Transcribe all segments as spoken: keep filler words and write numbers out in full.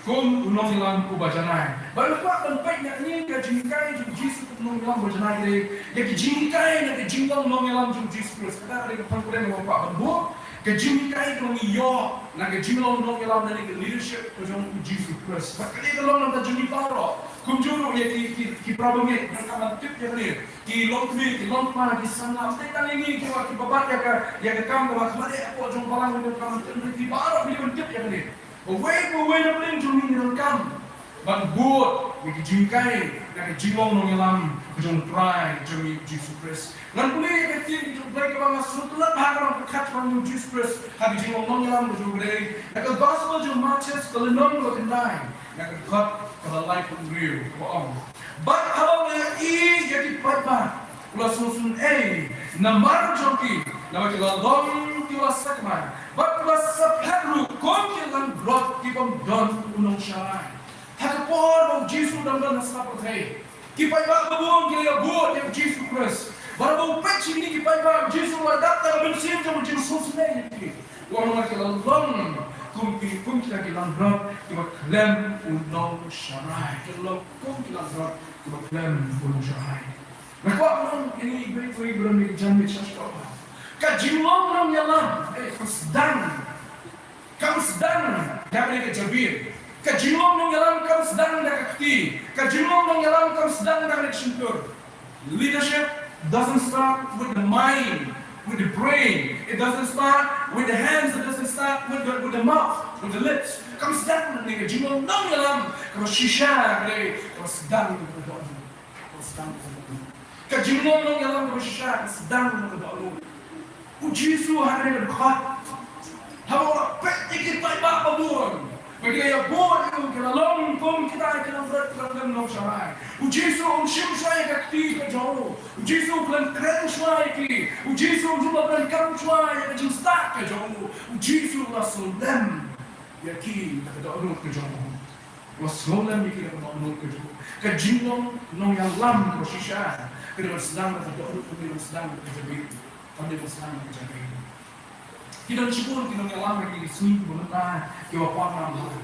Kum u nongïalam uba janai. Bad nga kwah ban peit na kane ka jinghikai jong u Jisu kum u nongïalam uba janai, ïa ki jinghikai na ka jinglong nongïalam jong u Jisu Khrist. Kata ka dei ka pang kren nga kwah ban buh. Ka jinghikai kaba ngi ïoh na ka jinglong nongïalam na ka leadership ka jong u Jisu Khrist. Bad ka dei ka long na ka jinghikai baroh. Kumjuh ruh ïa ki, ki, ki para bangeit, ngi kam ban tip ïa kane. Ki longkmie, ki longkpa, ki samla, ym dei tang ïa ngi kiba, kiba bat ïa ka, ïa ka kam kaba kham dei hapoh jong balang, ngi kam ban tip, ki baroh ngi ban tip ïa kane. Uwei pa uwei na pdeng jong ngi ngi donkam ban bud ïa ki jinghikai, ïa ka jinglong nongïalam ka jong u Trai jong ngi Jisu Khrist. Ngan pule ïa ka ktien ka jong u Blei kaba nga sngewtynnat bha, ka long ka khat jong u Jisu Khrist ha ka jinglong nongïalam ka jong u Blei. Na ka Gospel jong u Mathaios ka lynnong kaba khyndai, na ka dkhot kaba laiphew hynriew kaba ong: Bad haba nga ïohi ïa ki paidbah, nga la sngewsynei namar jong ki, namar ki la long kiba sakma bad kiba saphriang ruh kum ki langbrot ki bym don u nongsharai. Ha ka por ba u Jisu u dang don ha sla pyrthei, ki paidbah ba bun ki la ïabud ïa u Jisu Khrist. Bad haba u peit sha kine ki paidbah, u Jisu u la dap da ka mynsiem jong u jingsngewsynei ïa ki. U ong namar ki la long kum ki, kum kita ki langbrot kiba khlem u nongsharai. Ki la long kum ki langbrot kiba khlem u nongsharai. Nga kwah ban ong ïa ngi iwei pa iwei ba don ha kane ka janmiet sha shuwa, ka jinglong nongïalam, eh, ka sdang Kam sdang da kane ka jabieng. Ka jinglong nongïalam kam sdang da ka kti. Ka jinglong nongïalam kam sdang da kane ka shyntur. Leadership doesn't start with the mind, with the brain. It doesn't start with the hands. It doesn't start with the, with the mouth, with the lips. Kam sdang da kane ka jinglong nongïalam kaba shisha, kaba sdang da kane ka dohnud. Kaba sdang da kane ka dohnud. Ka jinglong nongïalam kaba shisha ka sdang da kane ka dohnud. U Jisu ha kane ka dkhot, haba u la peit ïa ki paidbah ba bun ba ki la ïabud ïa u, ki la long kum kita ki langbrot kiba khlem nongsharai, u Jisu um shim shuwa ïa ka kti ka jong u. U Jisu um khlem kren shuwa ïa ki. U Jisu um shym la kren kam shuwa ïa ka jingstad ka jong u. U Jisu u la sngewlem ïa ki da ka dohnud ka jong u. U la sngewlem ïa ki da ka dohnud ka jong u. Ka jinglong nongïalam kaba shisha ka dei ban sdang da ka dohnud, ka dei ban sdang da ka jabieng. Ka dei ban sdang da ka jabieng. Ki don shibun ki nongïalam ha kine ki sngi kiba mynta kiba pawnam bha.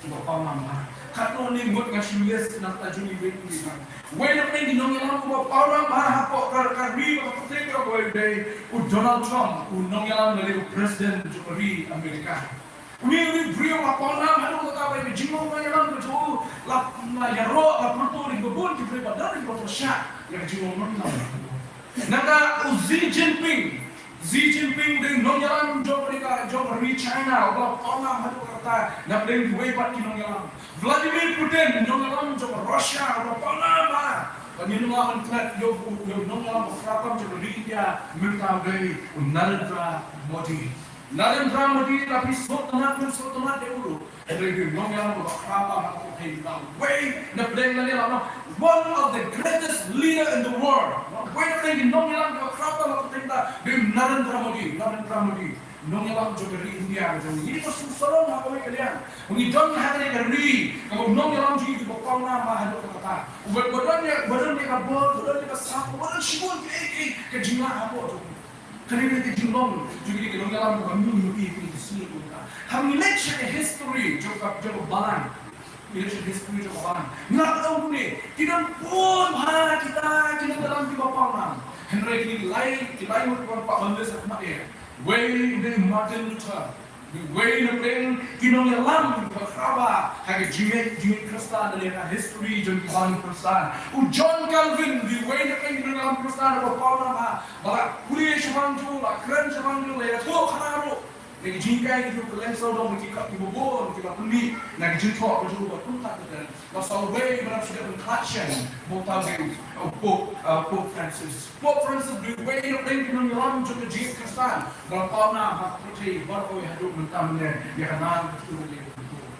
Kiba pawnam bha. Katno ne ngut nga shu list na ka jong i wei i wei. Wei na pdeng ki nongïalam kiba pawnam bha hapoh ka, ka ri bad ka pyrthei kaba ïadei, u Donald Trump, u nongïalam lane u president jong ka ri Amerika. Une, une u briew u la pawnam haduh katta ba ïa ka jinglong nongïalam ka jong u la, la ïaroh, la pyrto ïa kiba bun ki briew, ba don kiba pyrshah ïa ka jinglong nongïalam. Nangta u Xi Jinping, Xi Jinping u dei u nongïalam jong ka, jong ka ri China, u la pawnam haduh katta na pdeng kiwei pat ki nongïalam. Vladimir Putin, nongïalam jong ka Russia, u la pawnam bha. Bad ngin ym lah ban klet ïa u, ïa u nongïalam ba khraw tam jong ka ri India mynta u dei u Narendra Modi. Narendra Modi, la phi sngewtynnat, phi sngewtynnat ïa u ruh, u dei u nongïalam ba khraw tam ha ka pyrthei mynta. Wei na pdeng lane la, one of the greatest leader in the world. Wei na pdeng ki nongïalam ba khraw tam ha ka pyrthei mynta, u dei u Narendra Modi, Narendra Modi. Nongïalam jong ka ri India ka jong ngi. Ngi dei ban sngewsarong ha kawei ka liang. Ngi don ha kane ka ri kaba u nongïalam jong ngi uba pawnam bha haduh katta. Uba, uba don ïa, uba don ïa ka bor, uba don ïa ka sap, uba don shibun kiei kiei ka jinglah hapoh jong u. Kane ka dei ka jinglong jong kine ki nongïalam kaba ngi ïohi ha kine ki sngi mynta. Haba ngi leit sha ka history jong ka, jong ka balang. Ngi leit sha ka history jong ka balang, ngi ïohi kumne, ki don bun bha kita ki nongïalam kiba pawnam. Hynrei kine ki lai, ki lai ngut kiba kwah ban list ha khmat ïa. Wei u dei Martin Luther. Wei na pdeng ki nongïalam kiba khraw bha ha ka jingngeit, jingngeit Khristan lane ha ka history jong ki balang Khristan. U John Calvin, wei na pdeng ki nongïalam Khristan ba pawnam bha, ba la pule shaphang jong u, la kren shaphang jong u, la ïathuh khana ruh. Na ki jinghikai ki jong u, ka leng sawdong ba ki khot kiba bun kiba pynmih na ki jingthoh ka jong u ba kumta ka kren. La saw wei ba dang shu dep ban khlad shen, ba u thaw dei u Pope, uh, Pope Francis. Pope Francis dei uwei na pdeng ki nongïalam jong ka jingngeit Khristan ba la pawnam ha ka pyrthei baroh kawei haduh mynta mynne ïa ka nang ka kyrteng ka jong u.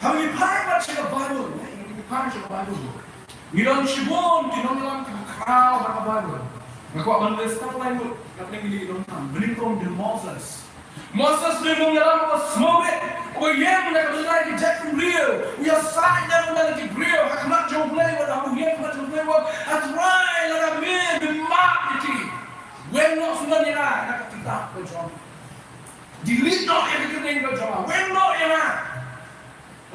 Haba ngi phai pat sha ka Baibl, ngi phai sha ka Baibl, ngi don shibun ki nongïalam kiba khraw ha ka Baibl. Nga kwah ban list tang lai ngut na pdeng kine ki nongïalam. Ba nyngkong dei Moses. Moses dei u nongïalam uba sngewrit, uba ïeng na ka bynta ki jaitbynriew, u ïasaid na ka bynta ki briew ha khmat jong U Blei, bad haba u ïeng ha khmat jong U Blei u ong, A Trai, lada me, me map ïa ki. Weng noh shuh ïa nga na ka kitab ka jong, delete noh ïa ka kyrteng ka jong nga. Weng noh ïa nga.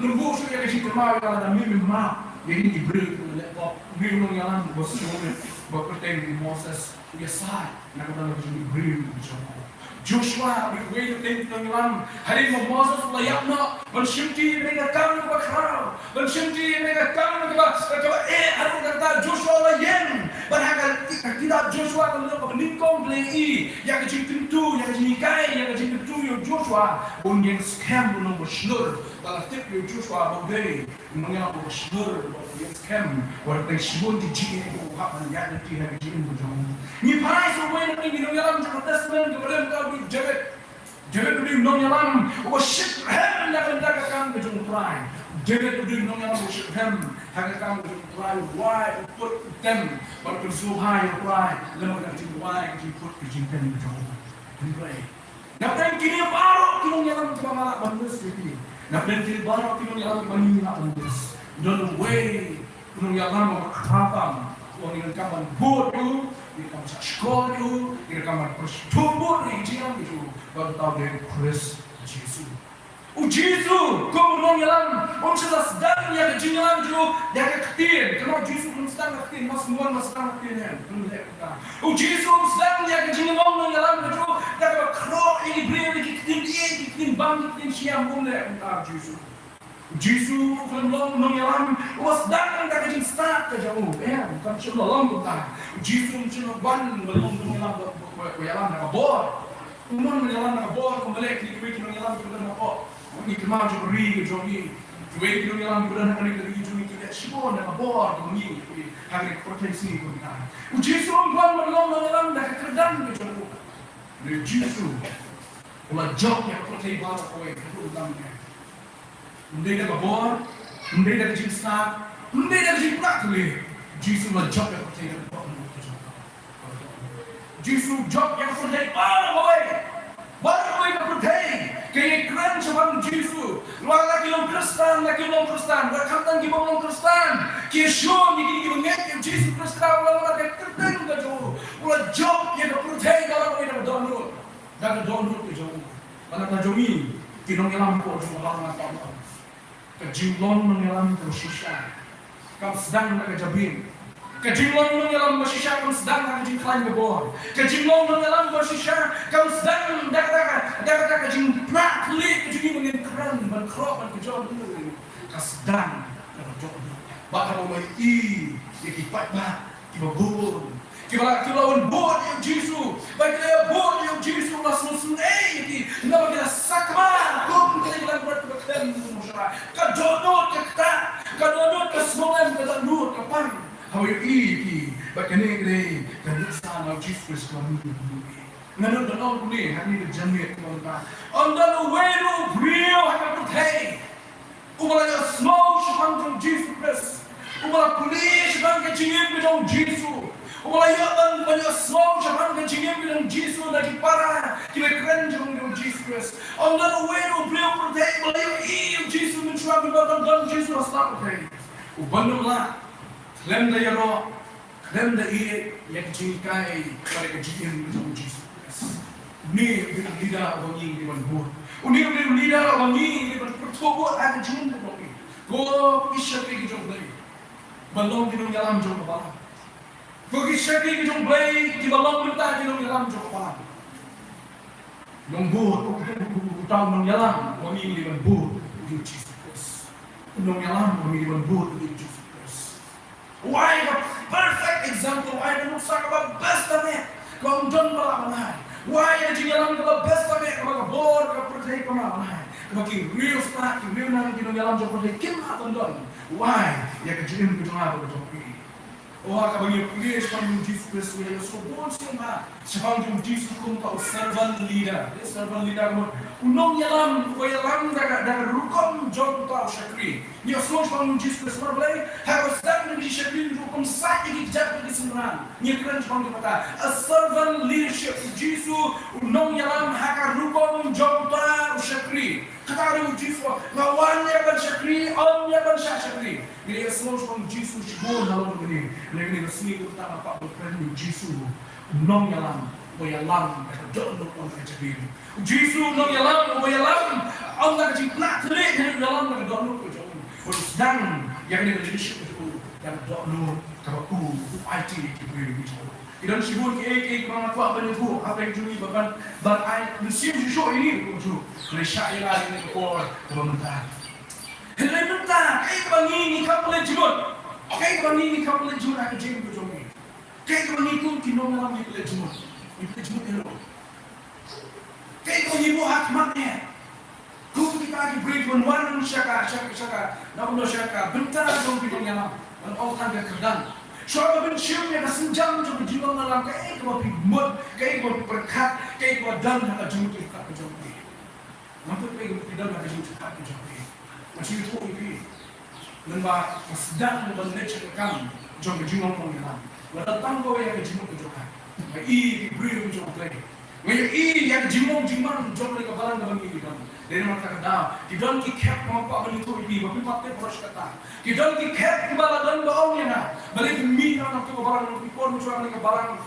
Pynbor shuh ïa ka jingkynmaw ïa lade, mih map ïa kine ki briew kiba leh pop. Une u nongïalam uba sngewbha, uba kyrteng u Moses, u ïasaid na ka bynta ka jong ki briew ki jong u. Joshua, uwei na ki nongïalam, hadien ba u Moses u la ïap noh ban shimti ïa kane ka kam kaba khraw, ban shimti ïa kane ka kam kaba, kaba eh, haduh katta Joshua u la ïeng. Bad ha ka, ka kitab Joshua ka long kaba nyngkong, phi ïohi ïa ka jingkyntu, ïa ka jinghikai, ïa ka jingkyntu ïa u Joshua, un ïeng skhem, un long uba shlur. Ba la tip ïa u Joshua ba u dei u nongïalam uba shlur, uba ïeng skhem, uba dei shibun ki jingeh ba u hap ban ïaid lynti ha ka jingim ka jong u. Ngi phai sha uwei na ki nongïalam jong ka Testament kaba rim, ka dei u David. David u dei u nongïalam uba shitrhem na ka bynta ka kam ka jong u Trai. David u dei u nongïalam uba shitrhem ha ka kam ka jong u Trai, u wai, u put, u tem, bad u pynsngewbha ïa u Trai lem bad ka jingwai, ka jingput, ka jingtem ka jong u. Khublei. Napdeng kine baroh ki nongïalam kiba nga lah ban list ïa ki. Napdeng kine baroh ki nongïalam kiba ngi lah ban list, don uwei u nongïalam uba khraw tam, uba ngi donkam ban bud ïa u, ngi donkam ban shah shkor ïa u, ngi donkam ban pyrshah bud ïa ka jingïalam jong u, bad uta u dei u Khrist Jisu. U Jisu kum u nongïalam um shym la sdang ïa ka jingïalam jong u da ka ktien. Kynmaw, u Jisu um sdang da ka ktien, ma sngewbha, ma sdang da ka ktien, em, um leh kumta. U Jisu um sdang ïa ka jingïalam nongïalam jong u da kaba khroh ïa ki briew, ïa ki ktien ïeit, ïa ki ktien bam, ïa ki ktien shiliang, um leh kumta u Jisu. U Jisu u khlem long u nongïalam uba sdang da ka jingstad ka jong u. Em, kam shym la long kumta. U Jisu um shym la wan ban long u nongïalam ba, ba, ba, ba ïalam da ka bor. Um wan ban ïalam da ka bor kumba leh kine kiwei ki nongïalam kiba don hapoh, ngi kynmaw, jong ka ri ka jong ngi. Kiwei ki nongïalam kiba don ha kane ka ri ka jong ngi ki leh shibun da ka bor kumba ngi, ha kane ka pyrthei sngi kumta. U Jisu um wan ban long nongïalam da ka kyrdan ka jong u. Hynrei u Jisu u la jop ïa ka pyrthei baroh kawei haduh u dang eh. Ym dei da ka bor, ym dei da ka jingstad, ym dei da ka jingpynah thylliej. Jisu u la jop ïa ka pyrthei da ka dohnud ka jong u. Jisu u jop ïa ka pyrthei baroh kawei. Baroh kawei ka pyrthei ka ïakren shaphang Jisu. La ki long Khristan, la kim long Khristan, la khamtam ki bym long Khristan, ki ïashun ïa kine kiba ngeit ïa u Jisu Khrist, la, la, la ka kyrteng ka jong u. U la jop ïa ka pyrthei baroh kawei da ka dohnud. Da ka dohnud ka jong u. Bad na ka jong ngi ki nongïalam hapoh jong ka balang, ka jinglong nongïalam kaba shisha kam sdang da ka jabieng. Ka jinglong nongïalam ba shisha kam sdang da ka jingkhlaiñ ka bor. Ka jinglong nongïalam ba shisha kam sdang da ka, da ka, da ka jingpynah thylliej ka jong ngi ban kren, ban khroh, ban kjor. Ka sdang da ka dohnud. Bad haba u la ïohi ïa ki paidbah kiba bun, kiba la, kiba la wan bud ïa u Jisu, ba ki la ïa bud ïa u Jisu, la sngewsynei ïa ki, naba ki la sakma kum ki la, ki la bud, kiba khlem kum u Moshe. Ka dohnud ka ktah, ka dohnud ka sngewlem, ka dohnud ka pang haba ïohi ïa ki. Bad kane ka dei ka nuksa na u Jisu Khrist kaba ngi, ngi, ngi. Nga nud ban ong kumne ha kane ka janmiet kaba mynta, ym don uwei ruh u briew ha ka pyrthei uba la ïohsngew shaphang jong u Jisu Khrist, uba la pule shaphang ka jingim ka jong u Jisu, uba la ïoh ban, ban ïohsngew shaphang ka jingim ka jong u Jisu na ki para kiba kren shaphang jong u Jisu Khrist. Ym don uwei ruh u briew ha pyrthei uba la ïohi ïa u Jisu mynshuwa, mynba don, don Jisu ha sla pyrthei. U ban ym lah, khlem da ïaroh, khlem da ïeit ïa ka jinghikai bad ka jingim ka jong u Jisu Khrist. Une u dei u leader uba ngi dei ban bud. Une u dei u leader uba ngi dei ban pyrthuh bud ha ka jingim ka jong ngi. Ko ki shakri ki jong U Blei, ban long ki nongïalam jong ka balang. Ko ki shakri ki jong U Blei kiba long mynta ki nongïalam jong ka balang. Nongbud, uta u nongïalam uba ngi dei ban bud u dei u Jisu Khrist. U nongïalam uba ngi dei ban bud u dei u Jisu Khrist. U ai ka perfect example, u ai ka nuksa kaba best ïa me, kaba ym don ba lah ban ai. U ai ka jingïalam kaba best ïa me, kaba ka bor ka pyrthei kam lah ban ai, kaba ki riewstad, ki riewngam, ki nongïalam jong ka pyrthei kim lah ban don. U ai ïa ka jingim ka jong nga bad ka jong phi. Oh, haba ngi pule shaphang jong u Jisu Khrist, ngi ïohsngew bun sien ha shaphang jong u Jisu kum uta u servant leader. Eh, servant leader ka mut u nongïalam uba ïalam da ka, da ka rukom jong uta u shakri. Ngi ïohsngew shaphang jong u Jisu Khrist, namar balei? Haba sdang da ki shakri, u pynsaid ïa ki kjat bad ki synran. Ngi kren shaphang jong kata, a servant leadership. U Jisu u nongïalam ha ka rukom jong uta u shakri. Kata ruh u Jisu, nga wan ïa ban shakri, ym ïa ban shah shakri. Ngi ïohsngew shaphang u Jisu shibun halor kane. Hynrei kane ka sngi kumta nga kwah ban kren ïa u Jisu u nongïalam uba ïalam da ka dohnud, ym da ka jabieng. U Jisu u nongïalam uba ïalam ym da ka jingpynah thylliej, hynrei u ïalam da ka dohnud ka jong u. Bun sdang ïa kane ka leadership ka jong u da ka dohnud kaba u u aiti ïa ki briew ki jong u. Ki don shibun kiei kiei kiba nga kwah ban ïathuh hapdeng jong ngi ba ban ban ai mynsiem shuh shuh ïa ngi kumjuh. Hynrei shah ïa la ïa kane ka por kaba mynta. Hynrei mynta kaei kaba ngi ngi kham pynleit jingmut, kaei kaba ngi ngi kham pynleit jingmut ha ka jingim ka jong ngi. Kaei kaba ngi kum ki nongïalam ngi pynleit jingmut, ngi pynleit jingmut ïa la. Kaei kaba ngi buh ha khmat ne. Kum kita ki briew kiban wan sha ka, sha ka, sha ka, na kumno, sha ka bynta jong ki nongïalam ban ong tang ka kyrdan. Shuwa ba phin shim ïa ka sienjam jong ka jinglong nongïalam, kaei kaba phi mut, kaei kaba phi pyrkhat, kaei kaba don ha ka jingmut ka jong phi. Ngam tip kaei kaba phi don ha ka jingmut ka jong phi. Nga shu ïathuh ïa phi. Lyngba ka sdang ban leit sha ka kam jong ka jinglong nongïalam, lada tang ko ïa ka jingmut ka jong ka, nga ïohi ïa ki briew ki jong U Blei. Nga ïohi ïa ka jinglong jingman jong kane ka balang kaba ngi don. Dei namar kata ka daw ki don ki khep, nga kwah ban ïathuh ïa phi ba phin pat tip haduh katta. Ki don ki khep kiba la don ba ong ïa nga, balei phin mih noh na kata ka balang, phi por mynshuwa na kane ka balang.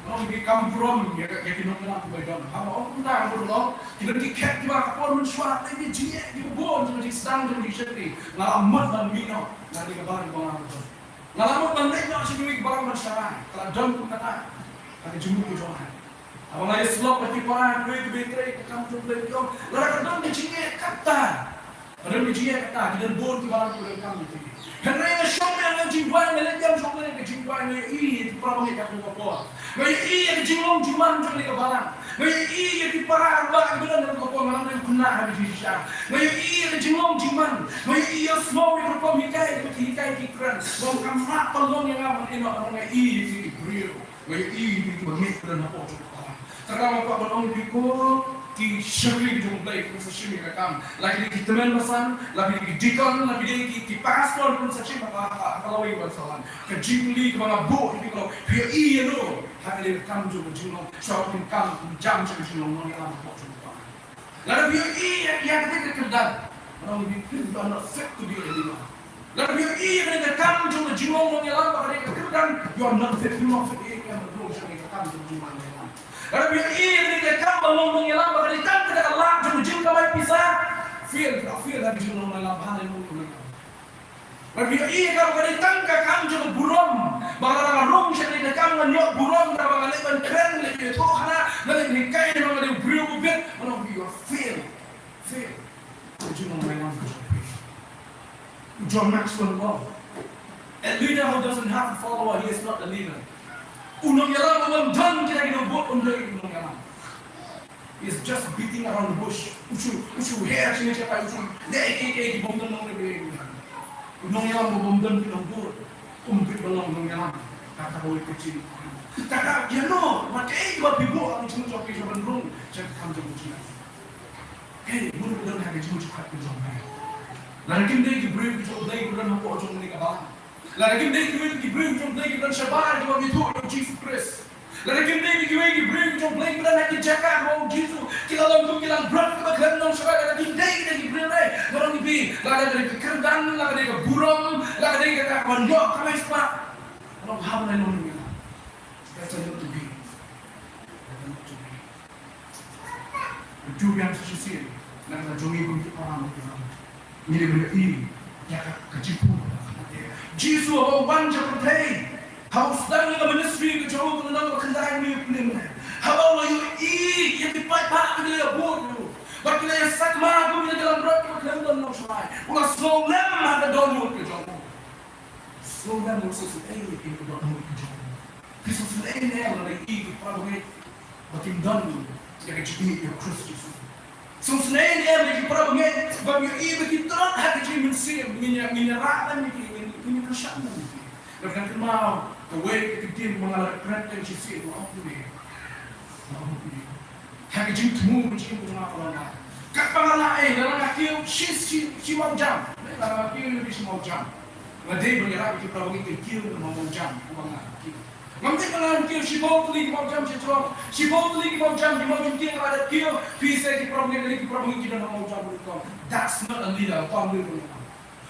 Ong ki kam burom ïa ka, ïa ki nongïalam kiba don. Haba ong kumta, nga burom, ki don ki khep kiba ka por mynshuwa, te ki jingeh kiba bun, jong ka jingsdang, jong ka jingshakri. Nga la mut ban mih noh na kane ka balang ba nga don. Nga la mut ban leit noh sha kiwei ki balang ban shakri. Ka la don kumta ha ka jingmut ka jong nga. Haba nga ïasyllok bad ki para kiwei kiba trei ka kam jong U Blei, ki ong lada ka don ka jingeh kata, ka don ka jingeh kata, ki don bun ki balang kiba donkam ïa phi. Hynrei nga shong ïa ka jingduwai, nga leit ïam shong ïa ka jingduwai, nga ïohi ïa ki para bangeit ha kane ka por. Nga ïohi ïa ka jinglong jingman jong kane ka balang. Nga ïohi ïa ki para rangbah kiba don ha kane ka por, nga nang dei u khynnah ha ka jingshisha. Nga ïohi ïa ka jinglong jingman. Nga ïohi ïa u sngew ïa ka rukom hikai kaba ki hikai ki kren. Ba ym kam lah ban long ïa nga ban ïehnoh, nga ïohi ïa ki briew. Nga ïohi ïa ki bangeit ba don hapoh jong ka balang. Te nga kwah ban ong ïa phi ko ki shakri ki jong U Blei, ki sa shim ïa ka kam. La ki dei ki tymmen basan, la ki dei ki deacon, la ki dei ki, ki pastor, kin sa shim ha ka, ha ka, ha ka lawei ban sa wan. Ka jingkylli kaba nga buh ïa phi ko, phi ïohi ïa no ha kane ka kam jong ka jinglong, shuwa phin kam, phin jam sha ka jinglong nongïalam hapoh jong ka balang. Lada phi ïohi ïa, ïa kata ka kyrdan, ngan ong ïa phi, you are not fit to be a leader. Lada phi ïohi ïa kane ka kam jong ka jinglong nongïalam ba ka dei ka kyrdan, you are not fit, you're not fit ïa ka kam jong ka jinglong nongïalam. Lada phi ïohi ïa kane ka kam ba long nongïalam ba ka dei tang kata ka lad jong ka jingkamai pisa, fail, fail ha ka jinglong nongïalam, haleluya. Lada phi ïohi ïa ka ba ka dei tang ka kam jong ka burom, ba lada nga rung sha kane ka kam ngan ïoh burom, naba nga leit ban kren, leit ïathuh hana, nga leit hikai, naba nga dei u briew ba bit, ngan ong ïa phi, you are fail, fail. Ka jinglong nongïalam ka jong phi. John Maxwell u ong, a leader who doesn't have a follower, he is not a leader. U nongïalam uba ym don kita ki nongbud um dei u nongïalam. He is just beating around the bush. U shu, u shu her sha kine sha kine, u shu leh kiei kiei ki bym don nongïalam. U nongïalam uba ym don ki nongbud um dei ban long nongïalam. Kata kawei ka jingkylli. Kata ïa no, ma kaei kaba phi buh ha ka jingim jong phi shuwa ban rung sha ka kam jong U Blei. Hei, mano ba don ha ka jingmut jingpyrkhat ka jong me? Lada kim dei ki briew ki jong U Blei kiba don hapoh jong kane ka balang, lada kim dei kiwei ki briew ki jong U Blei kiba don shabar kiba ïathuh ïa U Jisu Khrist, lada kim dei kiwei ki briew ki jong U Blei kiba don ha ki jaka kaba U Jisu, ki la long kum ki langbrot kiba khlem nongshakri, lada kim dei ki briew, hei, nga ong ïa phi, lada ka dei ka kyrdan, lada ka dei ka burom, lada ka dei kata ka ban ïoh kamai spah, nga ong, how will I know you? That's a lot to be. That's a lot to be. Ju biang sa shisien na ka jong ngi kum ki para nongïalam. Ngi dei ban ïohi ïa ka, ka jingpur. Jisu haba u wan sha pyrthei, haba u sdang ïa ka ministry ka jong u, ka lynnong kaba khyndai ngi pule mynne. Haba u la ïohi ïa ki paidbah ki la ïabud ïa u bad ki la ïasakma kum ïa ki langbrot kiba khlem don nongshakri, u la sngew lem ha ka dohnud ka jong u. Sngew lem, u la sngewsynei ïa ka dohnud ka jong u. Phi sngewsynei ne em lada ïohi ki para bangeit ba kim don ïa ka jingïeit ïa U Khrist Jisu? Sngewsynei ne em ïa ki para bangeit ba ïohi ba ki trot ha ka jingmynsiem, ngin ïa, ngin ïa rah lem ïa ki, ngin, ngin ïa kyrshan lem ïa ki? Nga kynmaw kawei ka ktien ba nga la kren shisien, nga ong kumne, nga ong kumne. Ha ka jingthmu ka jingim ka jong nga ka long ba, katba nga lah, eh, lada nga kiew shi, shi, shi mawjam, eh, lada nga kiew shi mawjam, nga dei ban ïarap ïa ki para bangeit kin kiew na mawjam uba nga kiew. Ngam dei ban ong kiew shiphew tylli ki mawjam sha jrong, shiphew tylli ki mawjam, ki mawjam ki nga la dep kiew, phi sa ki para bangeit, ki para bangeit ki don ha mawjam rukom. That's not a leader, a leader.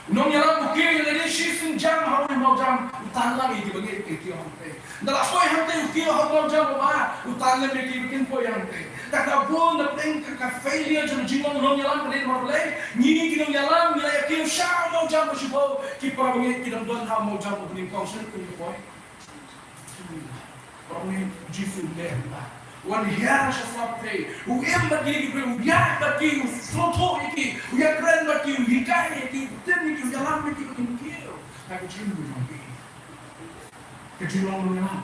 U nongïalam u kiew ïa lade shi sienjam ha u mawjam, u tan lang ïa ki bangeit ki kiew hangtei. Ynda la poi hangtei u kiew ha u mawjam uba, u tan lang ïa ki ba kin poi hangtei. Kata bun na pdeng ka, ka failure jong ka jinglong nongïalam ka dei namar balei? Ngi ki nongïalam ngi la ïa kiew sha u mawjam ba shibun ki para bangeit ki dang don ha u mawjam uba nyngkong, shen kin ïa poi. Para bangeit, u Jisu u leh kumta. Wan hiar sha slap pyrthei, u im bad kine ki briew, u ïaid bad ki, u sngewthuh ïa ki, u ïakren bad ki, u hikai ïa ki, u tim ïa ki, u ïalam ïa ki ba kin kiew ha ka jingim jong ki. Ka jinglong nongïalam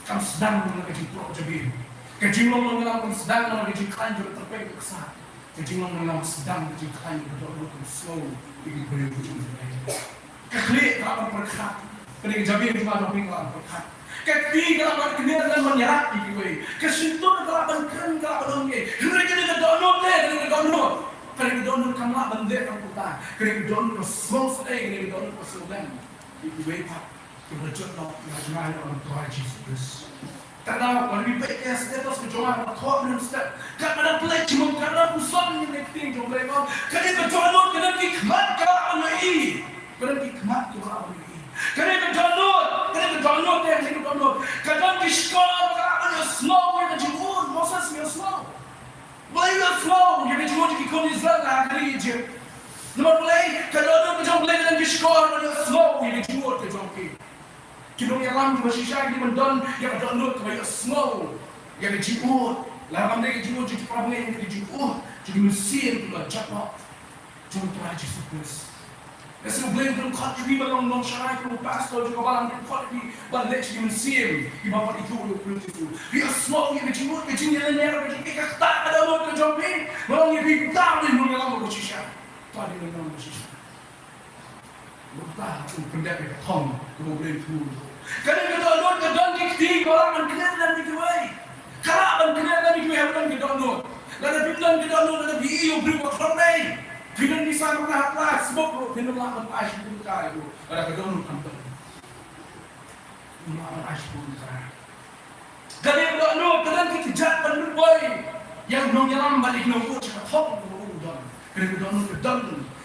kam sdang na ka jingpyrshah jabieng. Ka jinglong nongïalam kam sdang na ka jingkhlaiñ jong ka tyrpeng ka ksar. Ka jinglong nongïalam sdang ka jingkhlaiñ ka dohnud, kam sngew ïa ki briew ka jingïalam. Ka khlieh ka lah ban pyrkhat. Ka dei ka jabieng jong nga jong phi ka lah ban pyrkhat. Ka kti ka lah ban kner lem ban ïarap ïa kiwei. Ka shyntur ka lah ban kren, ka lah ban ong ïa. Hynrei ka dei ka dohnud, ka dei ka dohnud. Ka dei ka dohnud kam lah ban leh kam kumta. Ka dei ka dohnud ka sngew sdei, ka dei ka dohnud ka sngew lem ïa kiwei pat kiba la jot noh na ka jingaiñ jong U Trai Jisu Khrist. Katba ngi peit ïa ka status ka jong nga, ka thoh mynstep. Katba ngi peit jingmut, katba ngi puson ïa ka ktien jong U Blei, ka dei ka dohnud, ka dei ki khmat ka lah ban ïohi. Ka dei ki khmat ka lah ban ïohi. Ka dei ka dohnud, ka dei ka dohnud, ka dei ka dohnud. Ka don ki shkor ka lah ban ïohsngew ïa ka jingud, Moses ïohsngew. Balei ïohsngew ïa ka jingud ki khun Israel ha ka ri Egypt? Namar balei? Ka dohnud ka jong U Blei ka don ki shkor ban ïohsngew ïa ka jingud ka jong ki. Ki nongïalam kiba shisha ki dei ban don ïa ka dohnud kaba ïohsngew ïa ka jingud. Lada ym dei ka jingud jong ki para bangeit, ka jingud jong ki mynsiem kiba jot noh jong U Trai Jisu Khrist. Lehse U Blei u dang khot ïa phi ban long nongshakri, kum u pastor jong ka balang, u dang khot ïa phi ban leh sha ki mynsiem kiba pat ithuh ïa U Khrist Jisu. Phi ïohsngew ïa ka jingud, ka jingïaleh, ka jingïaleh, ka ktah ka dohnud ka jong phi. Nga ong ïa phi, uta u dei u nongïalam uba shisha. Uta u dei u nongïalam uba shisha. Uta u pyndep ïa ka thong kaba U Blei u thmu. Ka dei ka dohnud ka don ki kti kiba lah ban kner lem ïa kiwei. Ka lah ban kner lem ïa kiwei haba don ka dohnud. Lada phim don ka dohnud, lada phi ïohi ïa u briew uba khlem dei, phi don pisa, phi don ha pla, sbuk ruh, phim lah ban ai shibun tyngka ïa u. Lada ka dohnud kam don, phim lah ban ai shibun tyngka. Ka dei ka dohnud, ka don ki kjat ban pynpoi ïa u nongïalam ban ïa ki nongbud sha ka thong kaba u don. Ka dei ka dohnud ka don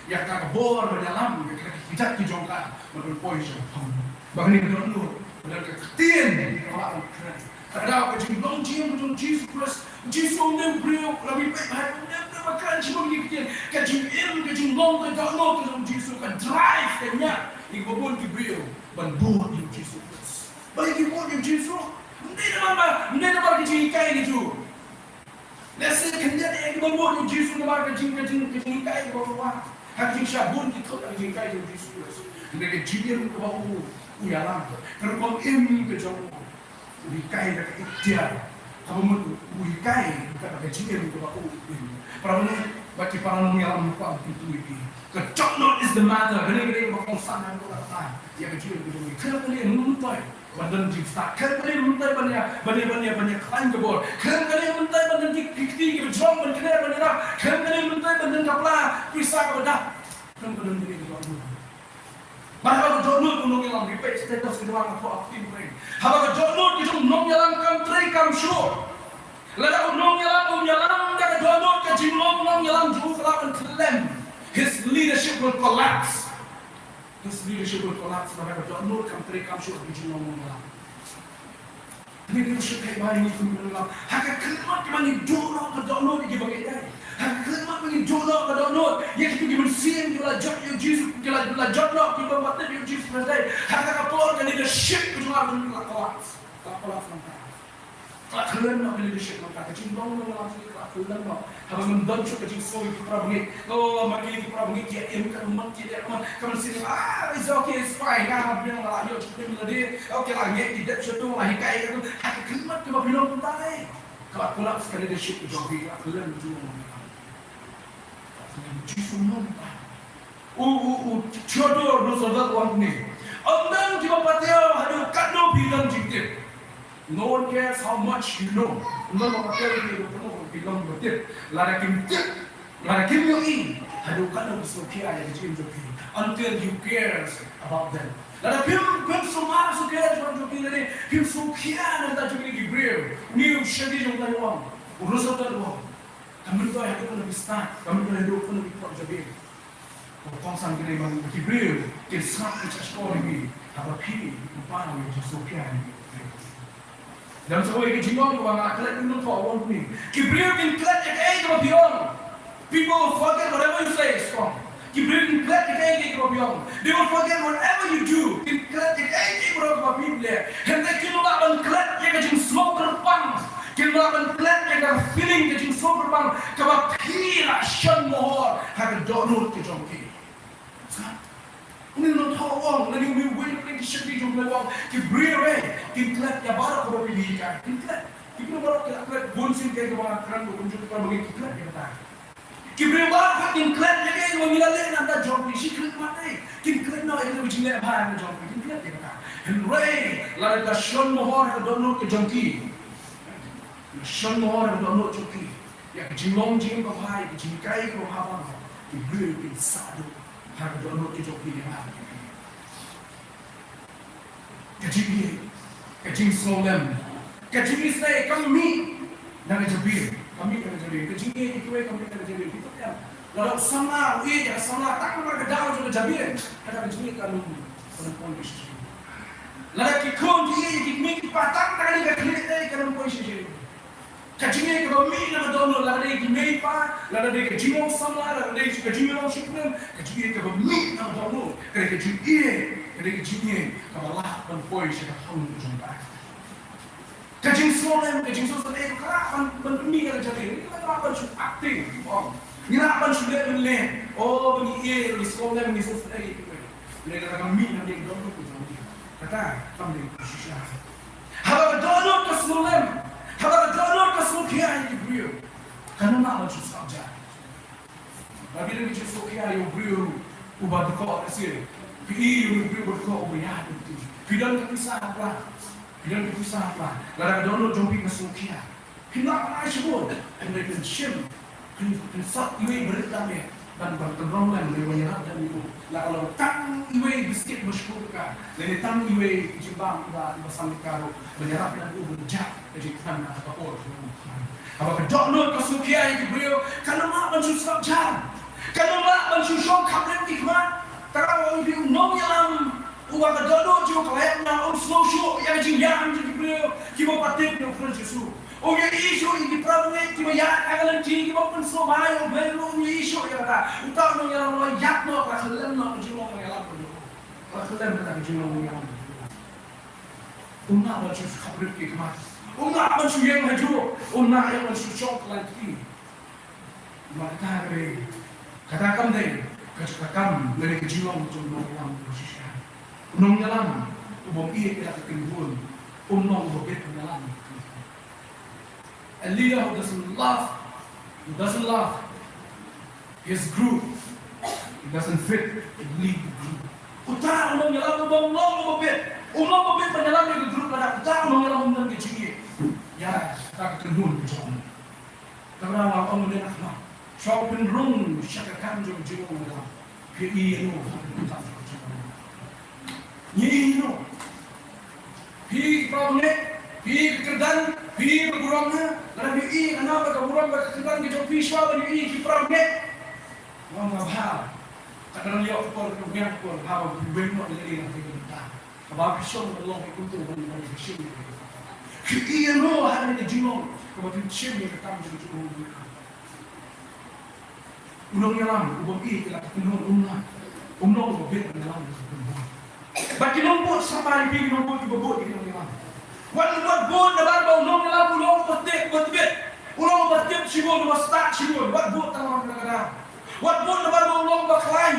ïa ka, ka bor ban ïalam ïa ka, ki kjat ki jong ka ban pynpoi sha ka thong. Bad ka dei ka dohnud ka don ka ktien kaba lah ban kren. Ka dei ka jinglong jingim jong Jisu Khrist. Jisu um dei u briew, lada ngi peit ba um dei u briew ba kren shibun ki ktien. Ka jingim, ka jinglong, ka dohnud ka jong Jisu ka drive, ka ñiah ïa kiba bun ki briew ban bud ïa u Jisu Khrist. Balei ki bud ïa u Jisu? Ym dei namar ba, ym dei namar ka jinghikai ka jong u. Lehse khyndiat ïa kiba bud ïa u Jisu namar ka jing, ka jing, ka jinghikai kaba u wad. Ha ka jingshah bun ki thut ha ka jinghikai jong u Jisu Khrist. Hynrei ka jingim kaba u, u ïalam, ka rukom im ka jong u, u hikai da ka iktiar. Kaba mut u hikai da ka jingim kaba u im. Para bangeit bad ki para nongïalam, nga kwah ban kyntu ïa phi. Ka dohnud is the matter. Kane ka dei kaba kongsan ha kata ka, ïa ka jingim ka jong ngi. Khlem kane, ngim myntoi ban don jingstad. Khlem kane, ngim myntoi ban ïa, ban ïa, ban ïa, ban ïa khlaiñ ka bor. Khlem kane, ngim myntoi ban don ki, ki kti kiba jrong ban kner ban ïarap. Khlem kane, ngim myntoi ban don ka pla pisa kaba dap. Khlem ka don kane ka dohnud. Bad haba ka dohnud u nongïalam, ngi peit status ka jong nga, ka thoh ha ktien phareng. Haba ka dohnud ka jong u nongïalam kam trei kam shuh, lada u nongïalam um ïalam da ka dohnud, ka jinglong nongïalam jong u ka lah ban kyllem. His leadership will collapse. His leadership will collapse. Lada ka dohnud kam trei kam shuh ha ka jinglong nongïalam. Kane ka shakri ba ngi kum ngi, ha ka khyllipmat kaba ngi duh noh ka dohnud ïa kiba ngi dei. Ha ka khyllipmat ba ngi duh noh ka dohnud ïa kito ki mynsiem kiba la jot ïa u Jisu, kiba la, la jot noh, kiba la tip ïa u Jisu Khrist. Ha kata ka por ka leadership ka jong nga ka la collapse. Ka la collapse mynta. Ka la khyllem noh ka leadership mynta. Ka jinglong nongïalam ka la khyllem noh. Haba ngim don shuh ka jingsngew ïa ki para bangeit. Oh, ma ki para bangeit ki im ka, ma ki dei, ma ka mynsiem, ah, it's okay, it's fine. Nga biang, nga la ïoh jingkyrmen lade. Okay, la ngeit ki dep sha tu, la hikai ka tu. Ha ka khyllipmat kaba phi long kumta, eh, ka la collapse ka leadership ka jong phi, ka la khyllem ka jinglong. Jisu u ong kumta. U, u, u Theodore Roosevelt u ong kumne. Ym don kiba patiaw haduh katno phi don jingtip. No one cares how much you know. Ym don ba patiaw ïa phi haduh katno phi don jingtip. Lada kim tip, lada kim ïohi haduh katno phi sngewkhia ïa ka jingim jong phi, until you cares about them. Lada phim, phim sngewkhia, sngewkhia ïa ka jingim jong phi, lada phim sngewkhia na ka bynta jong kine ki briew. Une u shakri jong ngi u ong, u Roosevelt u ong, ka myntoi haduh katno phi stad, ka myntoi haduh katno phi pyrshah jabieng. Kongsan kane ba ki briew kin sngap, kin shahshkor ïa phi haba phi, phi pynpaw ïa ka jingsngewkhia ïa ki briew. Dang sa kawei ka jingong kaba nga klet, ngi nang thoh, ong kumne. Ki briew kin klet ïa kaei kaba phi ong. People forget whatever you say is wrong. Ki briew kin klet ïa kaei kaei kaba phi ong. They will forget whatever you do. Kin klet ïa kaei kaei baroh kaba phi leh. Hynrei kin lah ban klet ïa ka jingsngew kyrpang. Kin lah ban klet ïa ka feeling, ka jingsngew kyrpang kaba phi la shon mohor ha ka dohnud ka jong ki. Une u nongthoh u ong, lane une uwei na pdeng ki shakri jong U Blei u ong, ki briew re, kin klet ïa baroh kaba phi hikai. Kin klet. Ki briew baroh ki la klet, bun sien kaei kaba nga kren, bun sien kaei kaba ngi, ki klet ïa kata. Ki briew baroh kin klet ïa kaei kaba ngi la leh na ka bynta jong phi, shi klet mat ei. Kin klet noh ïa kata ka jingleh bha na ka bynta jong phi, kin klet ïa kata. Hynrei lada ka shon mohor ha ka dohnud ka jong ki, shon mohor ha ka dohnud jong ki ïa ka jinglong jingim kaba bha, ïa ka jinghikai kaba bha, ki briew kin sah duh ha ka dohnud ka jong ki, ïa ka jingïeit, ka jingsngewlem, ka jingisynei kam mih na ka jabieng, kam mih na ka jabieng. Ka jingïeit ïa kiwei kam mih na ka jabieng. Phi tip ïa, lada u samla u ïeit ïa ka samla tang namar ka daw jong ka jabieng, kata ka jingïeit kan ym, kan ym poi shisha. Lada ki khun ki ïeit ïa ki kmie ki kpa tang tang ïa ka khlieh te kan ym poi shisha. Ka jingïeit kaba mih na ka dohnud, lada dei ki mei pa, lada dei ka jinglong samla, lada dei ka jinglong shiphew, ka jingïeit kaba mih na ka dohnud ka dei ka jingïeit, ka dei ka jingïeit kaba lah ban poi sha ka thong jong ka. Ka jingsngewlem, ka jingsngewsynei ka lah ban, ban mih na ka jabieng. Ngi lah ban shu acting, ong. Ngi lah ban shu leh ban leh. Oh, ba ngi ïeit, ngi sngewlem, ngi sngewsynei. Lada ka mih na ka dohnud ka jong ngi, kata kam dei ka shisha. Haba ka dohnud ka sngewlem, haba ka dohnud ka sngewkhia ïa ki briew, kan ym lah ban shu sngap jar. Lada phi don ka jingsngewkhia ïa u briew uba dkoh lehse, phi ïohi ïa u briew uba dkoh uba ïaid lynti, phi don ka pisa hapdeng, phi don ka pisa hapdeng, lada ka dohnud jong phi ka sngewkhia, phin lah ban ai shibun, phin dei phin shim, phin, phin sot iwei i barit lane ban, ban pynrong lem lane ban ïarap lem ïa u. La ka long tang iwei i biskit ba shiphew tyngka lane tang iwei i jingbam iba, iba san tyngka ruh ban ïarap lem ïa u ban jop ka jingkmen ha ka por. Haba ka dohnud ka sngewkhia ïa ki briew, kan ym lah ban shu sngap jar, kan ym lah ban shu shong khapbrip ki khmat. Te nga ong ïa phi, u nongïalam uba ka dohnud jong u ka la ïap na, um sngewsih ïa ka jingïap jong ki briew kiba pat tip ïa u Khrist Jisu. Um ïohi shuh ïa ki para bangeit kiba ïaid ha ka lynti kiba pynsngewbha ïa U Blei ruh, um ïohi shuh ïa kata. Uta u nongïalam u la ïap noh, ka la khyllem noh ka jinglong nongïalam ka jong u. Ka la khyllem kata ka jinglong nongïalam ka jong u. Um lah ban shu khapbrip ki khmat. Um lah ban shu ïeng hajuh. Um lah ïeng ban shu shong khlaiñ kti. Namar kata ka dei, kata kam dei ka jaka kam lane ka jinglong jong u nongïalam uba shisha. U nongïalam u bym ïeit ïa la ka kynhun um long uba bit ban ïalam. A leader who doesn't love, who doesn't love his group, he doesn't fit to lead the group. Uta u nongïalam u bym long uba bit, u long uba bit ban ïalam ïa ka group, lada uta u nongïalam um don ka jingïeit ïa kata ka kynhun ka jong u. Te nga ong ïa phi, shuwa phin rung sha ka kam jong u nongïalam, phi ïohi ïa u ha ka kam jong u nongïalam. Ngi ïohi ïa u. Phi para bangeit, phi ka kyrdan, phi ka burom, ha, lada phi ïohi ïa kane ka burom ka kyrdan ka jong phi shuwa ban ïohi ïa ki para bangeit. Wan ma bha. Ka dang ïoh ka por ka ïoh ka por, ha ba phi weng noh ïa ka dei na phi ka dei. Kaba phi shong ban long ïa kumto ban, ban phi shim ïa ka. Phi ïohi ïa u ha kane ka jinglong kaba phi shim ïa ka kam jong u nongïalam. U nongïalam u bym ïeit ïa la ka kynhun um long, um long uba bit ban ïalam ïa ka kynhun. Bad ki nongbud, sngewbha ïa phi ki nongbud kiba bud ïa ki nongïalam. Wat, wat bud namar ba u nongïalam u long uba tip, uba tbit, u long uba tip shibun, uba stad shibun. Wat bud tang namar kata ka daw. Wat bud namar ba u long ba khlaiñ.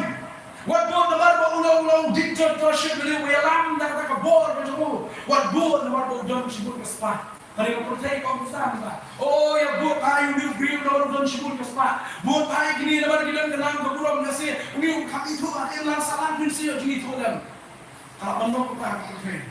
Wat bud namar ba u long, u long dictatorship, lane uba ïalam da kata ka bor ka jong u. Wat bud namar ba u don shibun ka spah. Kane ka pyrthei ka ong sa, oh, ïa bud ïa une u briew namar u don shibun ka spah. Bud ïa kine namar ki don ka nam ka burom, lehse une u kham ithuh, ha ka imlang sahlang phin sa ïoh jingithuh lem. Ka la ban long kata ka pyrthei.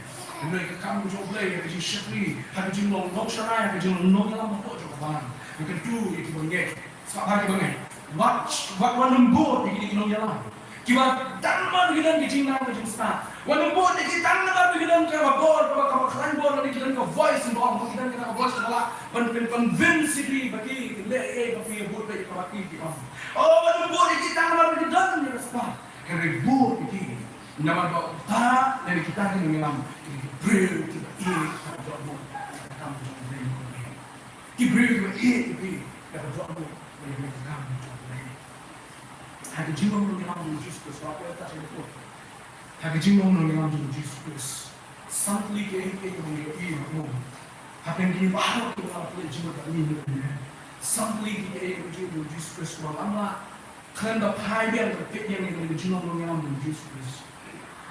Hynrei ka kam ka jong U Blei, ha ka jingshakri, ha ka jinglong nongsharai, ha ka jinglong nongïalam hapoh jong ka balang, ka kyntu ïa kiba ngeit. Sngewbha kiba ngeit. Wat, wat, wat nym bud ïa kine ki nongïalam kiba tang namar ba ki don ka jingnang ka jingstad. Wat nym bud ïa ki tang namar ba ki don kaba bor, kaba, kaba khlaiñ bor, lane ki don ka voice ba ong, ki don kata ka voice kaba lah ban, ban convince ïa phi ba ki, ki leh ei ba phi ïa bud beit ïa kaba ki, ki ong. Oh, wat nym bud ïa ki tang namar ba ki don ïa ka spah. Hynrei bud ïa ki namar ba uta lane kita ki nongïalam ki dei ki briew kiba ïeit ha ka dohnud, ha ka kam jong U Blei. Ki briew kiba ïeit ïa phi ha ka dohnud, ha ka kam jong U Blei. Ha Ha ka jinglong nongïalam jong u Jisu Khrist, ba poi ta sha ka pud. Ha ka jinglong nongïalam jong u Jisu Khrist, san tylli kiei kiei kiba ngi ïohi ha u. Hapdeng kine baroh kiba la pynleit jingmut bad ngi mynne, san tylli kiei kiei kiba jia jong u Jisu Khrist, ba lam lah khlem da phai biang, da peit biang ïa ka jinglong nongïalam jong u Jisu Khrist.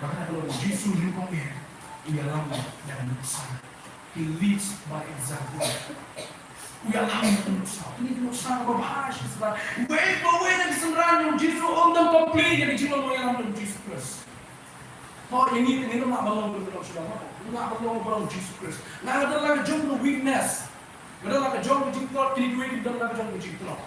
Ba kata ka long, u Jisu nyngkong eh u ïalam da ka nuksa. He leads by example. U ïalam da ka nuksa. Kane ka nuksa kaba bha shisha. Uwei pa uwei na ki synran jong u Jisu, um dang complete ïa ka jinglong nongïalam jong u Jisu Khrist. Hooid, ïa ngi te ngim lah ban long, ban long shuh, ngim lah ban long, ban long Jisu Khrist. Nga don la ka jong ka weakness. Nga don la ka jong ka jingtlot, kine kiwei ki don la ka jong ka jingtlot.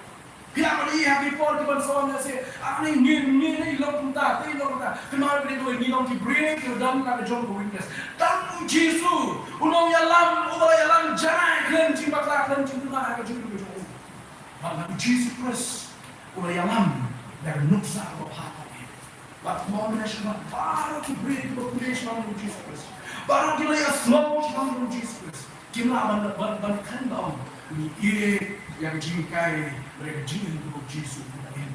Phi lah ban ïohi ha ki por kiban sa wan, nga shu, ah, ngi, ngi, ngi, ngi long kumta, te long kumta. Kynmaw, kine kiwei ngi long ki briew kiba don la ka jong ka weakness. Tang u Jisu, u nongïalam uba la ïalam janai khlem jingbakla, khlem jingduna ha ka jingim ka jong u. Bad u Jisu Khrist u la ïalam da ka nuksa kaba bha. Bad kumba mynta sha khmat baroh ki briew kiba pule sha u Jisu Khrist, baroh ki la ïasyllok sha u Jisu Khrist, kim lah ban, ban, ban kren da ong, ngi ïeit ïa ka jinghikai bad ïa ka jingim kaba u Jisu u la im.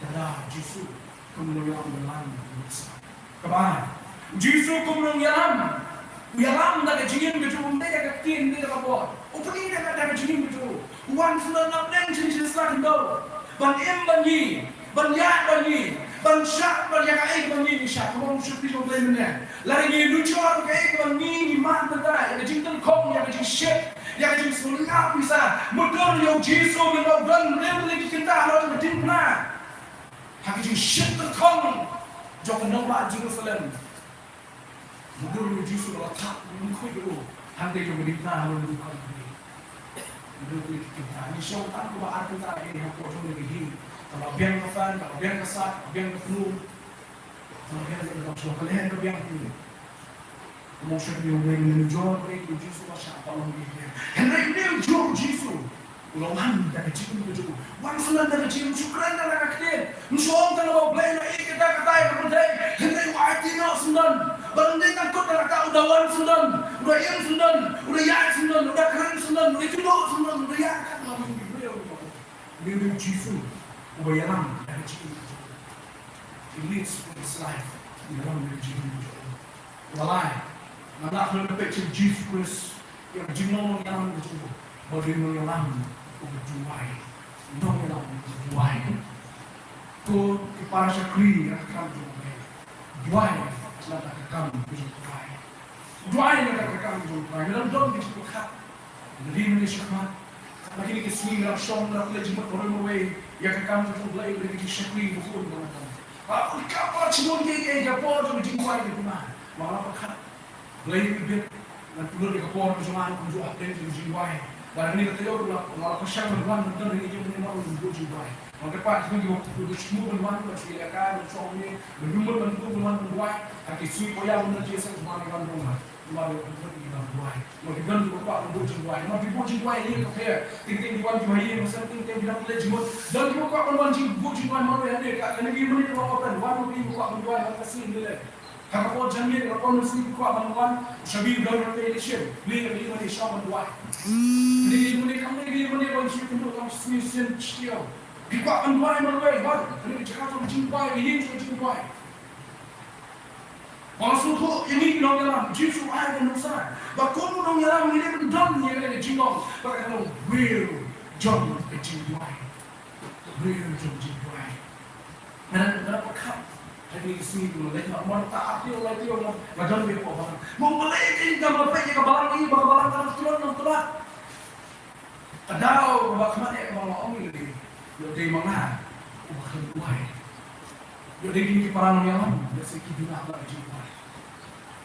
Te da u Jisu kum u nongïalam u la ïalam da ka nuksa. Kaba ar, u Jisu kum u nongïalam u ïalam da ka jingim ka jong u, ym dei da ka ktien, ym dei da ka bor. U pyni da ka, da ka jingim ka jong u. U wan sngewbha na pdeng jong ki sla khyndew ban im bad ngi, ban ïaid bad ngi, ban shah bad ïa kaei kaba ngi ngi shah. Kumba u shakri jong U Blei mynne, lada ngi nujor kaei kaba ngi ngi mad mynta, ïa ka jingtyngkhong, ïa ka jingshit, ïa ka jingsngewlyngngoh pisa, mutdur ïa u Jisu, mynba u don lem lem ki kynta halor ka diengphna. Ha ka jingshit tyngkhong jong ka nongbah Jerusalem, mutdur ïa u Jisu, la thap lyngkhuit ïa u hangtei jong ka diengphna halor ka diengphna. Mutdur ïa ki kynta, ngi shong tang kumba ar kynta ïa ngi ha ka por jong ngi hi. Kaba biang ka fan, kaba biang ka sat, kaba biang ka pnu, kaba biang ka dap shuwa, ka leheng ka biang phi. Kumba u shakri U Blei, ngi nujor kaei kaba u Jisu u la shah ban long ïa ngi. Hynrei une u jong u Jisu u la wan da ka jingim ka jong u. Wan syndon da ka jingim, um shu kren tang da ka ktien. Um shu ong tang ba U Blei u la ïeit ïa kata kata ïa ka pyrthei. Hynrei u aiti noh syndon. Bad ym dei tang kut da kata, u da wan syndon, u da im syndon, u da ïaid syndon, u da kren syndon, u da kynduh syndon, u da ïaid kat ma ngi ki briew. Une u Jisu uba ïalam da ka jingim ka jong u. He lives with his life. U ïalam da ka jingim ka jong u. Kaba lai, ngi lah ban peit sha u Jisu Khrist ïa ka jinglong nongïalam ka jong u. Ba u dei u nongïalam uba duwai. Nongïalam uba duwai. To ki para shakri ïa ka kam jong u. Duwai na ka kam jong u. Duwai na ka kam jong u. Ngi dang don ki jingpyrkhat. Ngi dei mynta shakhmat, ha kine ki sngi ngi la shong, ngi la pynleit jingmut marwei marwei ïa ka kam jong u Blei, ïa ka jingshakri bun bun. Ba ka por jong ngi, ïa ka por jong ka jingduwai ka duna. Ba la pyrkhat, Blei, ngi bit, ngan pynlut ïa ka por jong nga kumjuh hapdeng jong ka jingduwai. Ba ngi la taïew, la, la pyrshang ban wan, ban don ha kine ki jingduwai. Ngan kyrpad ïa ngi, ngi sngewbha ban wan, ban sngewbha ban shong, ban ïa, ban ïa mut ban wan ban duwai. Ha ki sngi ba ïaid, ban don jingïaseng, ban wan ban duwai. Namar ba ki don kiba kwah ban buh jingduwai. Namar ki buh jingduwai ïa ka pher. Teng teng ki wan kiba ïeng, teng teng ki dang leit jingmut. Don kiba kwah ban wan jingbuh jingduwai marwei hangne, ka kane ka ïing mane ka long open. Wan ma phi kiba kwah ban duwai ha ka sngi hangne. Ha ka por janmiet, ha ka por mynsngi, ki kwah ban wan, u shabi u don ha ka election. Leit ha ka ïing mane, shong ban duwai. Leit ha ka ïing mane, kam leit ha ka ïing mane ban shu kynduh, kam shu sien shu tiaw. Ki kwah ban duwai marwei, wan. Kane ka jaka jong ka jingduwai, ka ïing jong ka jingduwai. Ba la sngewthuh ïa ngi ki nongïalam, Jisu u ai ka nuksa ba kum u nongïalam ngi dei ban don ïa kane ka jinglong ba ka long briew jong ka jingduwai. Briew jong ka jingduwai. Nga dang, nga dang pyrkhat ha kine ki sngi, kumno lei, nga mut ta ar taïew lai taïew nga, nga don hapoh balang. Mo balei ki, nga mut peit ïa ka balang, ïa ka balang ka dang tlot, dang tlot. Ka daw kaba khmat eh kaba nga ong ïa lade, ïoh dei ma nga uba khlem duwai. Ïoh dei kine ki para nongïalam, lehse ki duna bha ka jingduwai.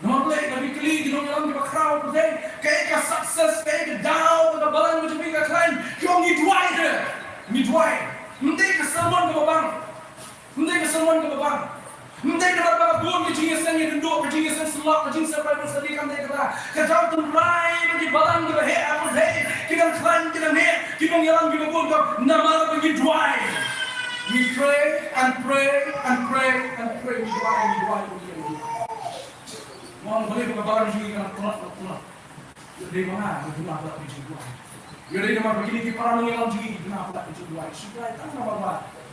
Namar balei? Lada phi kylli ki nongïalam kiba khraw, phi kylli kaei ka success, kaei ka daw kaba balang ba jong phi ka khlaiñ, ki ong ngi duwai de. Ngi duwai. Ym dei ka sermon kaba bang. Ym dei ka sermon kaba bang. Ym dei kata ba ka bun ka jingïaseng ïakynduh, ka jingïaseng syllok, ka jingïaseng Bible study, kam dei kata. Ka jaw tynrai ba ki balang kiba heh ha pyrthei ki dang khlaiñ, ki dang heh, ki nongïalam kiba bun, ka namar ba ngi duwai. We pray and pray and pray and pray. Ngi duwai, ngi duwai, ngi duwai. Mo balei ba ka balang jong ngi ka la tlot, la tlot? Ïoh dei ma nga, nga duna palat ka jingduwai. Ïoh dei namar ba kine ki para nongïalam jong ngi ki duna palat ka jingduwai. Shu duwai tang namar ba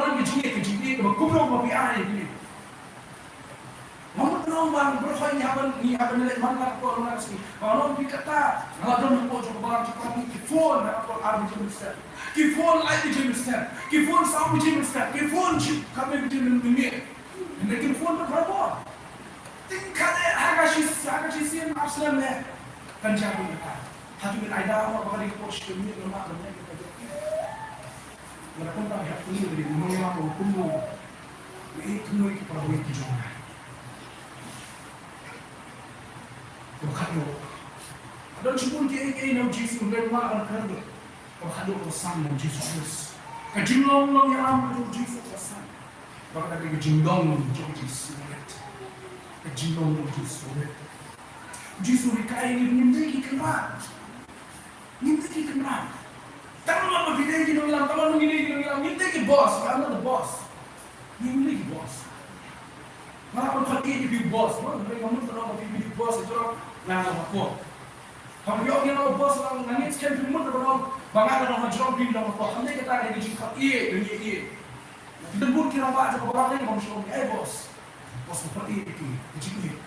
don ka jingeh, ka jingeh kaba kumno ba phi ai ïa kine. Namar Nong bang, bro, hoi ngi hap ban, ngi hap ban leh man la ka por na ka sngi. Ba nong phi kata, nga la don hapoh jong ka balang jong ka, ki phone ha ka por ar baje mynstep. Ki phone lai baje mynstep. Ki phone saw baje mynstep. Ki phone shi khatwei baje mynmiet. Hynrei ki phone bad barabor. Tyngkhat eh, ha ka shi, ha ka shisien ap snem eh. Kan jia bun kata. Hato ngin ai daw ba ka dei ka por shi ka miet namar ka miet ka jia. Nga la kynmaw ïa ka nongïalam ba kumno. Ngi ïeit kumno ïa ki para bangeit ki jong nga. Kaba khatduh. Don shibun kiei kiei na u Jisu, hynrei nga ban kren beit kaba khatduh kaba san na u Jisu Khrist. Ka jinglong nongïalam ka jong u Jisu kaba san. Ba ka dei ka jingdon jong u Jisu Khrist. Ka jinglong jong u Jisu Khrist. U Jisu u hikai ïa ngi ba ngin dei ki kynrad. Ngim dei ki kynrad. Tang ba phi dei ki nongïalam, tang ba ngi dei ki nongïalam, ngim dei ki boss, we are not the boss. Ngim dei ki boss. Nga la pynkhot ïa phi boss, mo, hynrei nga mut ban ong ba phi dei ki boss, jrong nga la pynkhot. Haba ïoh ïa nga boss, nga ngeit skhem phi mut ban ong ba nga la pynkhot, jrong phi dei ki boss. Kam dei kata, ka dei ka jingkhot ïa, ïa, ïa. Phi dei bun ki rangbah jong ka balang ne, bym shu ong, "Ei boss." Boss pynkhot ïa phi, ka jingïeit.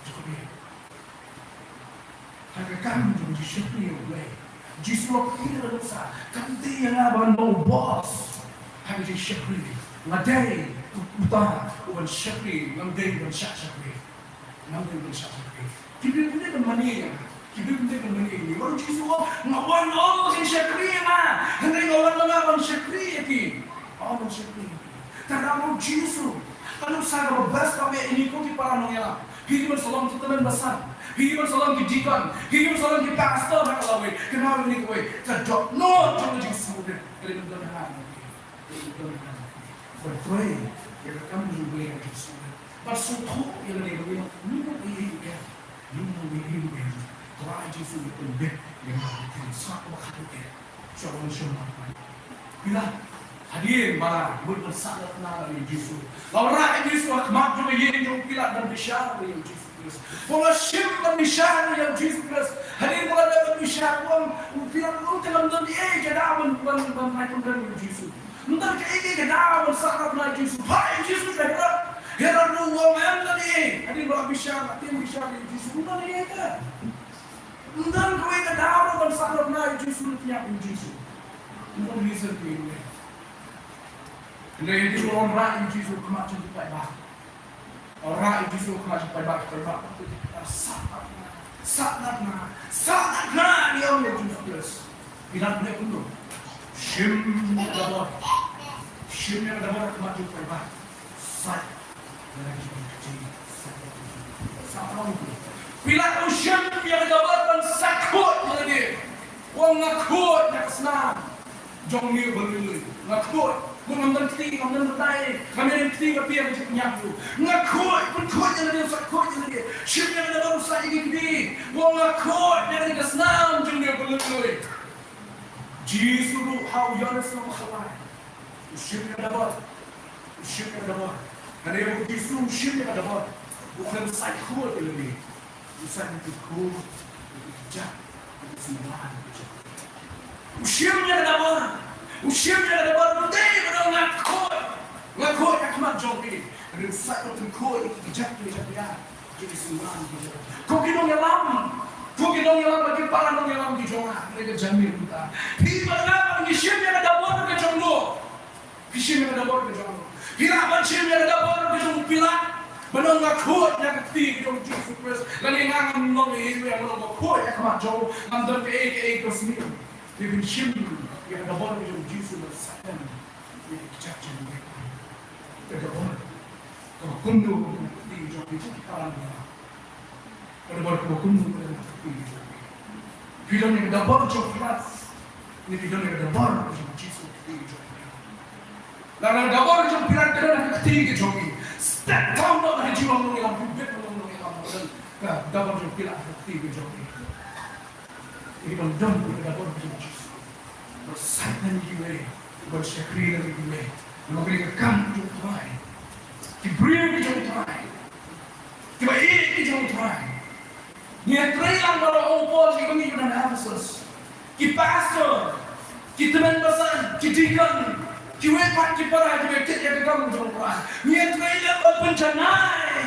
Jingkhot ïa. Ha ka kam jong ka jingshakri ïa U Blei. Jisu u la pynpaw ïa ka nuksa, kam dei ïa nga ban long boss. Ha ka jingshakri. Nga dei uta uban shakri, ngam dei uban shah shakri. Ngam dei uban shah shakri. Ki briew kim dei ban mane ïa nga. Ki briew kim dei ban mane ïa nga. Bad u Jisu u ong, nga wan ym ban shakri ïa nga. Hynrei nga wan ma nga ban shakri ïa ki. Ym ban shakri ïa ki. Te da u Jisu. Ka nuksa kaba best kaba ïa ngi ko ki para nongïalam. Phi dei ban sa long ki tymmen basan. Phi dei ban sa long ki deacon. Phi dei ban sa long ki pastor ha ka lawei. Kynmaw ïa kane kawei. Ka dohnud jong ka jingsngewrit ka dei ban don ha nga. Ka dei ban don ha nga. Ban pray ïa ka kam jong U Blei ha ka jingsngewrit. Ban sngewthuh ïa lade ba ngi long, ngi long ei ei ruh em. Ngi long ei ei ruh em. Trai Jisu u pynbeit ïa nga. Sa kaba khatduh. Sha u nongshong. Pilat. Hadien ba la mut ban sahnarphna ïa u Jisu. La wanrah ïa u Jisu ha khmat jong ka ïing jong u Pilat ban bishar ïa u Jisu Khrist. Ba la shim ban bishar ïa u Jisu Khrist. Hadien ba la dep ban bishar, u ong, u Pilat u ong te ngam don ei ei ka daw ban, ban, ban ai pynban ïa u Jisu. Ym don kaei kaei ka daw ban sahnarphna ïa u Jisu. Phah ïa u Jisu sha Herod. Herod ruh u ong em don ei ei. Hadien ba la bishar, la tieng bishar ïa u Jisu. Ym don ei ei ka. Ym don kawei ka daw ruh ban sahnarphna ïa u Jisu, leit pynïap ïa u Jisu. Ym don reason kawei ruh. Hynrei hadien ba la wanrah ïa u Jisu ha khmat jong ki paidbah. Wanrah ïa u Jisu ha khmat jong ki paidbah, ki paidbah. Sahnarphna, sahnarphna, sahnarphna ïa u Jisu Khrist. Pilat u leh kumno? Shim ïa ka dabor. Shim ïa ka dabor ha khmat jong ki paidbah. Sait. Pilat u shim ïa ka dabor ban sait khuid ïa lade. U ong nga khuid na ka snam jong une uba lui lui. Nga khuid. Ngam don kti, ngam don batai. Ngam don kti, nga pia ka jingpynïap ruh. Nga khuid, pynkhuid ïa lade, sait khuid ïa lade. Shim ïa ka dabor, sait ïa ki kti. U ong nga khuid na ka snam jong une uba lui lui. Jisu ruh ha u Ïoannis lynnong ba khatlai. U shim ïa ka dabor. U shim ïa ka dabor. Hynrei u Jisu u shim ïa ka dabor. U khlem sait khuid ïa lade. U sait khuid ïa ki kjat. U shim ïa ka dabor. U shim ïa ka dabor. U dei ban ong nga khuid. Nga khuid ha khmat jong phi. Hynrei u sait khuid ïa ki kjat ki kjat ïa. Ko ki nongïalam, ko ki nongïalam bad ki para nongïalam ki jong nga, kane ka jingmut mynta. Phi bad nga ngi shim ïa ka dabor ka jong no? Phi shim ïa ka dabor ka jong no? Phi lah ban shim ïa ka dabor ka jong u Pilat ban ong nga khuid ïa ka kti ka jong u Jisu Khrist. Lane nga ngam long ei ei ruh, nga long ba khuid ha khmat jong u, ngam don kaei kaei ka sniew. Phi shim ïa ka dabor ka jong u Jisu ban sait ïa ka kjat jong u. Ka dabor kaba kumno ka kti jong phi, ki para nongïalam? Ka dabor kaba kumno ka kti jong phi? Phi don ïa ka dabor jong Pilat ne phi don ïa ka dabor jong Jisu, ka kti jong phi? Lada ka dabor jong Pilat ka don ha ka kti ka jong phi, step down noh na ka jinglong nongïalam, phi bit nongïalam, ka dabor jong Pilat ha ka kti ka jong phi. Ngi ban don ïa ka dabor jong Jisu. Ban sait ïa kiwei, ban shakri ïa kiwei. Namar kane ka kam ka jong u Trai. Ki briew ki jong u Trai. Kiba ïeit ki jong u Trai. Ngi ïatrei lang baroh, u Paul, kiba ngi ïa u don ha Ephesus. Ki pastor, ki tymmen basan, ki deacon, kiwei pat ki para kiba ïeit ïa ka kam ka jong u Trai. Ngi ïatrei lang ban pynjanai.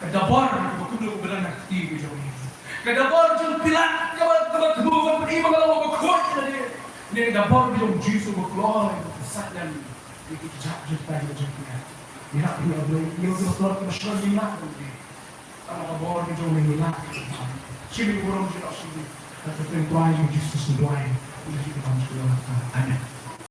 Ka dabor kaba kumno kaba don ha ka kti ka jong ngi. Ka dabor jong Pilat kaba, kaba thmu, kaba pyni ba ka long kaba khuid lade. Ne ka dabor ka jong u Jisu ba kloi, ba saitjylliew ïa ki kjat jingpang jong Pilat. Ngi hap ïa u Blei, ïa u Blei ba kloi, kaba shlur ngi lah ïa u Blei. Tang ka bor ka jong u Blei ngi lah. Shim ïa ka burom jong u Blei. Ha ka kyrteng u Trai Jisu ngi duwai. Ngi duwai. Amen.